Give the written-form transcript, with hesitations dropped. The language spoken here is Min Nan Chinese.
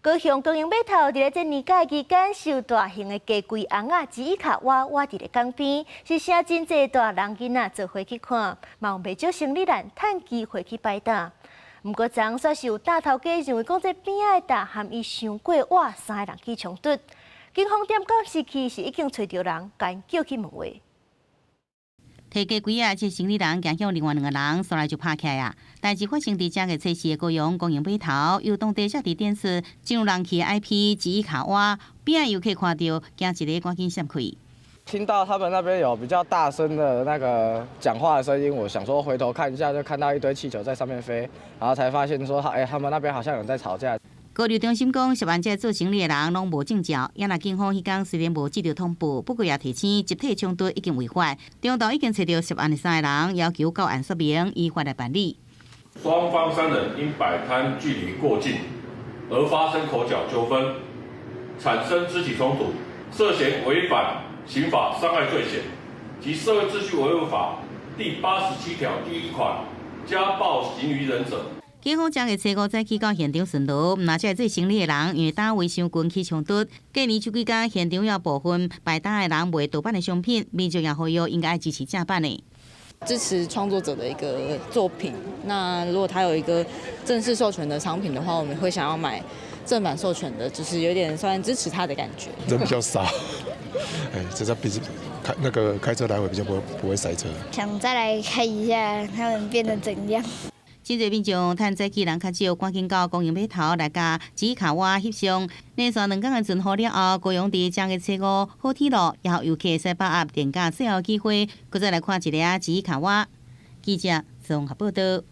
高雄光榮碼頭佇咧這年假期間，受大型的雞胿尪仔膣卡倚倚佇咧江邊，是啥真濟大人囡仔做伙去看，嘛有袂少生理人趁機會去擺膽。毋過昨煞是有大頭家認為講這邊仔的膽含伊傷過倚，三个人起衝突。警方點監視器是已經揣著人，共叫去問話。提雞胿仔，這生理人行向另外兩个人，紲來就拍起來啊！代誌發生佇正月初四的高雄光榮碼頭，由當地遮佇電視進入人氣的 IP 膣卡倚，邊仔遊客看著，驚一个趕緊閃開。聽到他們那邊有比較大聲的那個講話的聲音，我想說回頭看一下，就看到一堆氣球在上面飛，然後才發現說，哎，他們那邊好像有人在吵架。物流中心講，涉案這做生理的人攏無證照，也若警方彼工雖然無接著通報，不過也提醒集體衝突已經違法。中晝已經揣著涉案的三個人，要求到案說明，依法來辦理。雙方三人因擺攤距離過近而發生口角糾紛，產生肢體衝突，涉嫌違反刑法傷害罪嫌及社會秩序維護法第87條第1款家暴行於人者。警方正月初五早起到現場巡邏，毋但這做生理的人，因為攤位傷近起衝突。過年這幾工，現場有部分擺攤的人賣盜版的商品，民眾也呼籲應該支持正版的。支持創作者的一個作品。那如果他有一個正式授權的商品的話，我們會想要買正版授權的，就是有點算支持他的感覺。人比較少，哎，這在比開那個開車來回比較不會塞車。想再來看一下他們變得怎樣。真濟民眾趁早起人較少，趕緊到光榮碼頭來共膣卡倚翕相。連續兩工的陣雨了後，高雄佇正月初五好天落，也予遊客會使把握連假最後機會，閣再來看一下膣卡倚。記者綜合報道。